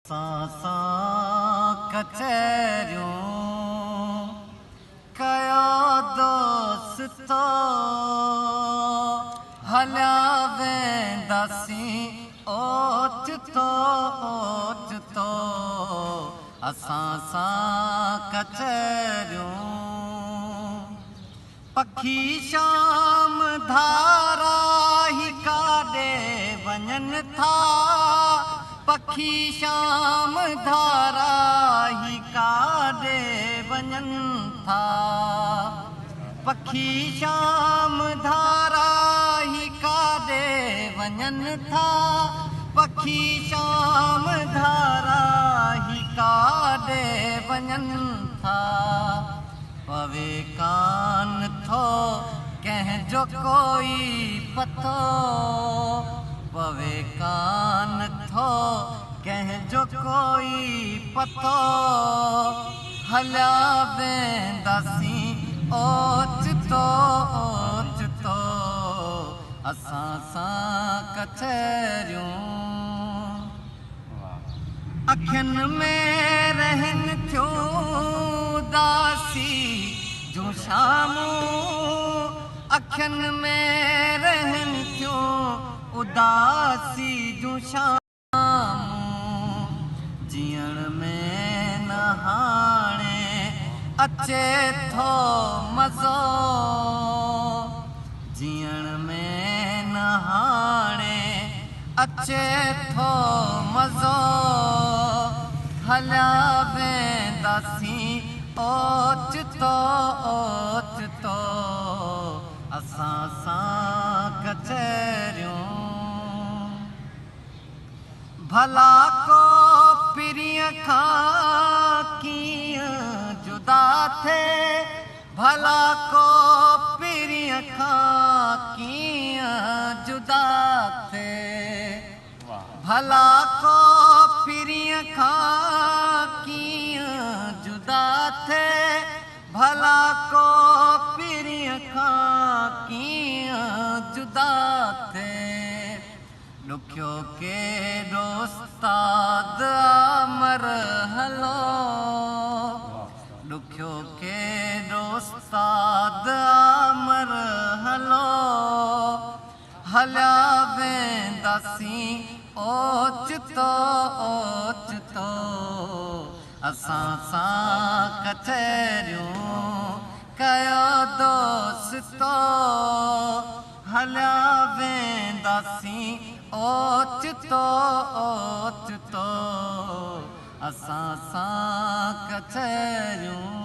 اسان سان ڪچهريون ڪيو دوستو، هليا وينداسين اوچتو اوچتو. اسان سان ڪچهريون. پکي شام ڌارا هي ڪاڏي وڃن ٿا؟ پکي شام ڌارا هي ڪاڏي وڃن ٿا؟ پکي شام ڌارا هي ڪاڏي وڃن ٿا؟ پکي شام ڌارا هي ڪاڏي وڃن ٿا؟ پوي ڪان ٿو ڪنهن جو ڪوئي پتو، پوي ڪان ٿو ڪنهن جو ڪوئي پتو. هليا وينداسين اوچتو اوچتو. اسان سان ڪچهريون. اکين ۾ رهن ٿيون اداسي جون شامون، اکين ۾ رهن ٿيون اداسي جون شامون. جيئڻ ۾ نه هاڻي اچي ٿو مزو، جيئڻ ۾ نه هاڻي اچي ٿو مزو. هليا وينداسين اوچتو اوچتو. اسان سان ڪچهريون. ڀلا ڪو پرينءَ کان ڪيئن جدا ٿئي؟ ڀلا ڪو پرينءَ کان ڪيئن جدا ٿئي؟ ڀلا ڪو پرينءَ کان ڪيئن جدا ٿئي؟ ڀلا ڪو پرينءَ کان ڪيئن جدا ٿئي؟ ڏکيو ڪيڏو استاد آ مرحلو، ڏکيو ڪيڏو استاد آ مرحلو. هليا وينداسين اوچتو اوچتو. اسان سان ڪچهريون ڪيو دوستو، هليا وينداسين اوچتو اوچتو. اسان سان ڪچهريون.